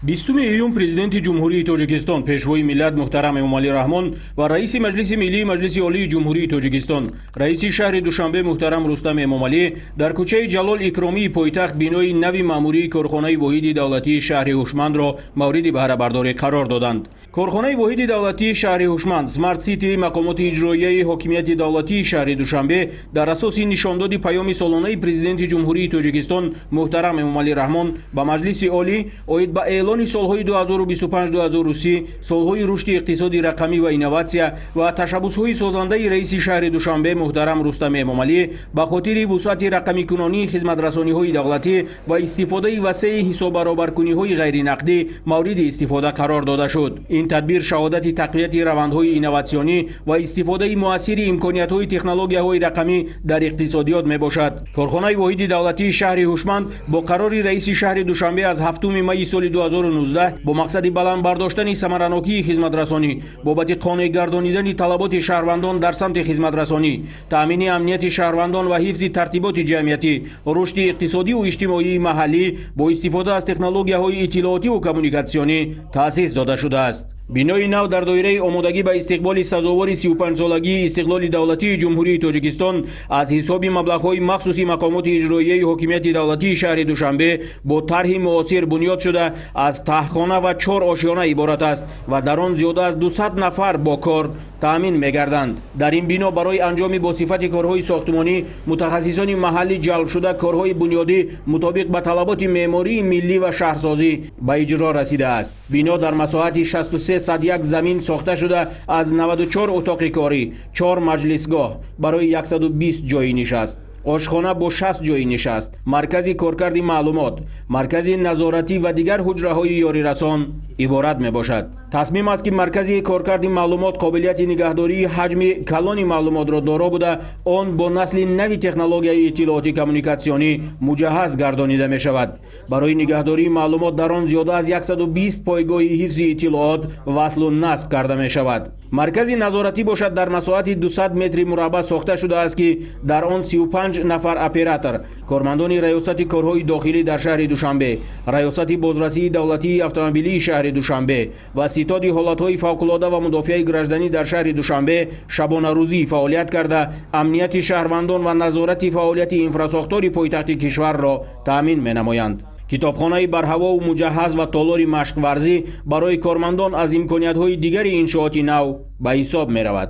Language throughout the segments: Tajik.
20 июн Президенти Ҷумҳурии Тоҷикистон, Пешвои миллат муҳтарам Эмомалӣ Раҳмон ва Раиси Маҷлиси Миллии Маҷлиси Олии Ҷумҳурии Тоҷикистон, Раиси шаҳри Душанбе муҳтарам Рустам Эмомалӣ дар кӯчаи Ҷалол Икромии пойтахт бинои нави маъмурии корхонаи воҳиди давлатии шаҳри ҳушмандро мавриди баҳрабардорӣ қарор доданд. Корхонаи воҳиди давлатии шаҳри ҳушманд, Смарт Сити мақомоти иҷроияи ҳокимияти давлатии шаҳри Душанбе дар асоси нишондоди паёми солонаи Президенти Ҷумҳурии Тоҷикистон муҳтарам Эмомалӣ Раҳмон ба Маҷлиси Олӣ оид ба эълони солҳои 2025-2030 солҳои рушди иқтисоди рақамӣ ва инноватсия ва ташаббусҳои созандаи раиси шаҳри Душанбе муҳтарам Рустам Эмомалӣ ба хотири вусъати рақамикунонии хизматрасониҳои давлатӣ ва истифодаи васеи ҳисоббаробаркуниҳои ғайринақдӣ мавриди истифода қарор дода шуд. Ин тадбир шаҳодати тақвияти равандҳои инноватсионӣ ва истифодаи муассири имкониятҳои технологияҳои рақамӣ дар иқтисодиёт мебошад. Корхонаи воҳиди давлатии шаҳри ҳушманд бо қарори раиси шаҳри Душанбе аз 7 майи соли 2019 бо мақсади баланд бардоштани самаранокии хизматрасонӣ бобати қонеъ гардонидани талаботи шаҳрвандон дар самти хизматрасонӣ, таъмини амнияти шаҳрвандон ва ҳифзи тартиботи ҷамъиятӣ, рушди иқтисодиву иҷтимоии маҳаллӣ бо истифода аз технологияҳои иттилоотиву коммуникатсионӣ таъсис дода шудааст. Бинои нав дар доираи омодагӣ ба истиқболи сазовори 35-солагии истиқлоли давлатии Ҷумҳурии Тоҷикистон аз ҳисоби маблағҳои махсуси мақомоти иҷроияи ҳокимияти давлатии шаҳри Душанбе бо тарҳи муосир бунёд шуда, аз таҳхона ва 4 ошёна иборат аст ва дар он зиёда аз 200 нафар бо кор таъмин мегарданд. Дар ин бино барои анҷоми бо сифати корҳои сохтмонӣ мутахассисони маҳаллӣ ҷалб шуда, корҳои бунёдӣ мутобиқ ба талаботи меъмории миллӣ ва шаҳрсозӣ ба иҷро расидааст. Бино дар масоҳати 63,1 замин сохта шуда, аз 94 утоқи корӣ, 4 маҷлисгоҳ барои 120 ҷойи нишаст, ошхона бо 60 ҷойи нишаст, маркази коркарди маълумот, маркази назоратӣ ва дигар ҳуҷраҳои ёрирасон иборат мебошад. Тасмим аст, ки маркази коркарди маълумот қобилияти нигаҳдории ҳаҷми калони маълумотро доро буда, он бо насли нави технологияи иттилоотӣ коммуникатсионӣ муҷаҳҳаз гардонида мешавад. Барои нигаҳдории маълумот дар он зиёда аз 120 пойгоҳи ҳифзи иттилоот васлу насб карда мешавад. Маркази назоратӣ бошад, дар масоҳати 200 метри мураббаъ сохта шудааст, ки дар он 35 нафар оператор, кормандони раёсати корҳои дохилӣ дар шаҳри Душанбе, раёсати бозрасии давлатии автомобилии шаҳри Душанбе ва ситоди ҳолатҳои фавқулода ва мудофиаи гражданӣ дар шаҳри Душанбе шабонарӯзӣ фаъолият карда, амнияти шаҳрвандон ва назорати фаъолияти инфрасохтори пойтахти кишварро таъмин менамоянд. Китобхонаи барҳавову муҷаҳҳаз ва толори машқварзӣ барои кормандон аз имкониятҳои дигари иншооти нав ба ҳисоб меравад.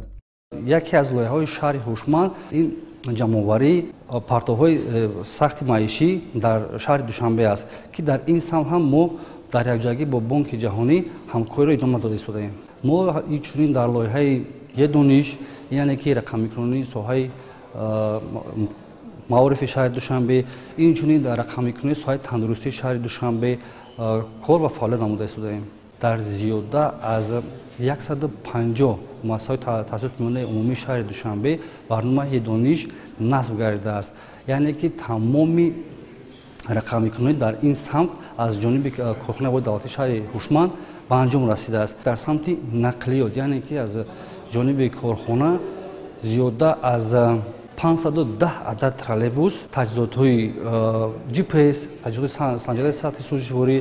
Яке аз лоиҳаҳои шаҳри ҳушманд ин ҷамъоварии партовҳои сахти маишӣ дар шаҳри Душанбе аст, ки дар ин самт ҳам мо дар якҷоягӣ бо Бонки Ҷаҳонӣ ҳамкориро идома дода истодаем. Мо инчунин дар лоиҳаи Е-дониш, яъне ки рақамикунонии соҳаи маорифи шаҳри Душанбе, инчунин дар рақамикунонии соҳаи тандурустии шаҳри Душанбе кор ва фаъолият намуда истодаем. Дар зиёда аз 150 муассисаҳои таҳсилоти миёнаи умумии шаҳри Душанбе барномаи Е-дониш насб гардидааст, яъне ки тамоми рақамикунонӣ дар ин самт аз ҷониби корхонаи воҳиди давлатии шаҳри ҳушманд ба анҷом расидааст. Дар самти нақлиёт, яъне ки аз ҷониби корхона зиёда аз 510 адад троллейбус, таҷҳизотҳои GPS, таҷҳизоти санҷидаи сатҳи сӯзишворӣ,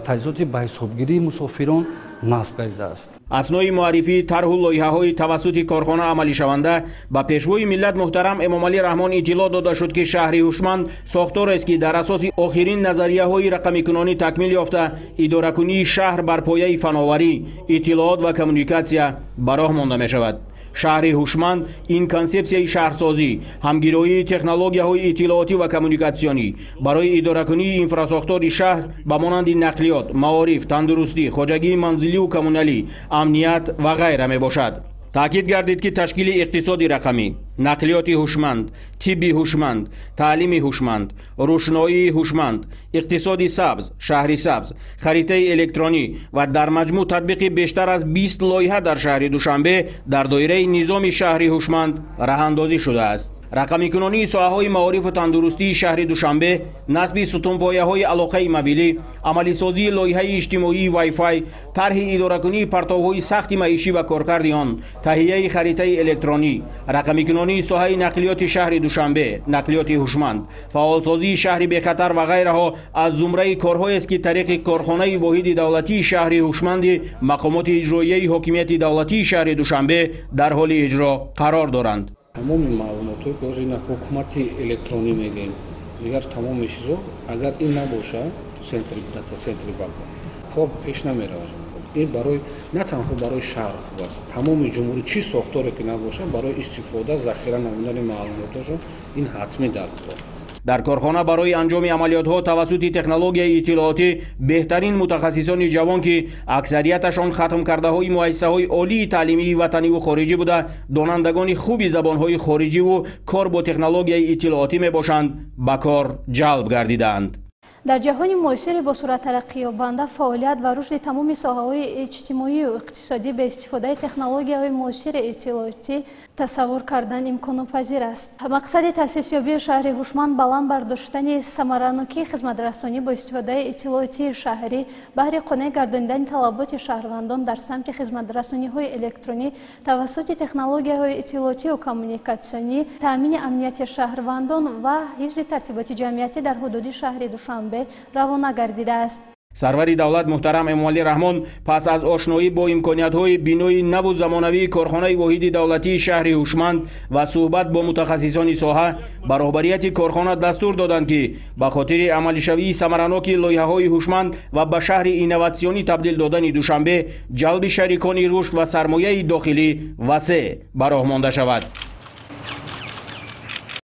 таҷҳизоти ба ҳисобгирии мусофирон насб гардидааст. Аснои муаррифии тарҳу лоиҳаҳои тавассути корхона амалишаванда ба Пешвои миллат муҳтарам Эмомалӣ Раҳмон иттилоъ дода шуд, ки шаҳри ҳушманд сохторест, ки дар асоси охирин назарияҳои рақамикунонӣ такмил ёфта, идоракунии шаҳр бар пояи фановарӣ, иттилоот ва коммуникатсия ба роҳ монда мешавад. Шаҳри ҳушманд ин консепсияи шаҳрсозӣ, ҳамгироии технологияҳои иттилоотӣ ва коммуникатсионӣ барои идоракунии инфрасохтори шаҳр ба монанди нақлиёт, маориф, тандурустӣ, хоҷагии манзиливу коммуналӣ, амният ва ғайра мебошад. Таъкид гардид, ки ташкили иқтисоди рақамӣ, нақлиёти ҳушманд, тибби ҳушманд, таълими ҳушманд, рӯшноии ҳушманд, иқтисоди сабз, шаҳри сабз, харитаи электронӣ ва дар маҷмӯъ татбиқи бештар аз 20 лоиҳа дар шаҳри Душанбе дар доираи низоми шаҳри ҳушманд раҳандозӣ шудааст. Рақамикунонии соҳаҳои маорифу тандурустии шаҳри Душанбе, насби сутунпояҳои алоқаи мобилӣ, амалисозии лоиҳаи иҷтимоии Wi-Fi, тарҳи идоракунии партовҳои сахти маишӣ ва коркарди он, таҳияи харитаи электронӣ, рақамикунонии Рақамикунонии соҳаи нақлиёти шаҳри Душанбе, нақлиёти ҳушманд, фаъолсозии шаҳри бехатар ва ғайраҳо аз зумраи корҳоест, ки тариқи корхонаи воҳиди давлатии шаҳри ҳушманди мақомоти иҷроияи ҳокимияти давлатии шаҳри Душанбе дар ҳоли иҷро қарор доранд. Тамоми маълумотҳое ки ҳозир ина ҳукумати электронӣ мегӯем, дигар тамоми чизо, агар ин набошад, центри дата, центри бако кор пеш намеравад. Ин барои на танҳо барои шаҳр хуб аст, тамоми ҷумҳурӣ чӣ сохторе ки набошад, барои истифода, захира намудани маълумоташон ин ҳатмӣ дар кор. Дар корхона барои анҷоми амалиётҳо тавассути технологияи иттилоотӣ беҳтарин мутахассисони ҷавон, ки аксарияташон хатмкардаҳои муассисаҳои олии таълимии ватаниву хориҷӣ буда, донандагони хуби забонҳои хориҷиву кор бо технологияи иттилоотӣ мебошанд, ба кор ҷалб гардидаанд. Дар ҷаҳони муосири бо суръат тараққиёбанда фаъолият ва рушди тамоми соҳаҳои иҷтимоию иқтисодӣ бе истифодаи технологияҳои муосири иттилоотӣ тасаввур кардан имконнопазир аст. Мақсади таъсисёбии шаҳри ҳушманд баланд бардоштани самаранокии хизматрасонӣ бо истифодаи иттилоотии шаҳрӣ баҳри қонеъ гардонидани талаботи шаҳрвандон дар самти хизматрасониҳои электронӣ тавассути технологияҳои иттилоотию коммуникатсионӣ, таъмини амнияти шаҳрвандон ва ҳифзи тартиботи ҷамъиятӣ дар ҳудуди шаҳри Душанбе равона гардидааст. Сарвари давлат муҳтарам Эмомалӣ Раҳмон пас аз ошноӣ бо имкониятҳои бинои наву замонавии корхонаи воҳиди давлатии шаҳри ҳушманд ва суҳбат бо мутахассисони соҳа ба роҳбарияти корхона дастур доданд, ки ба хотири амалишавии самараноки лоиҳаҳои ҳушманд ва ба шаҳри инноватсионӣ табдил додани Душанбе ҷалби шарикони рушд ва сармояи дохилӣ васеъ ба роҳ монда шавад.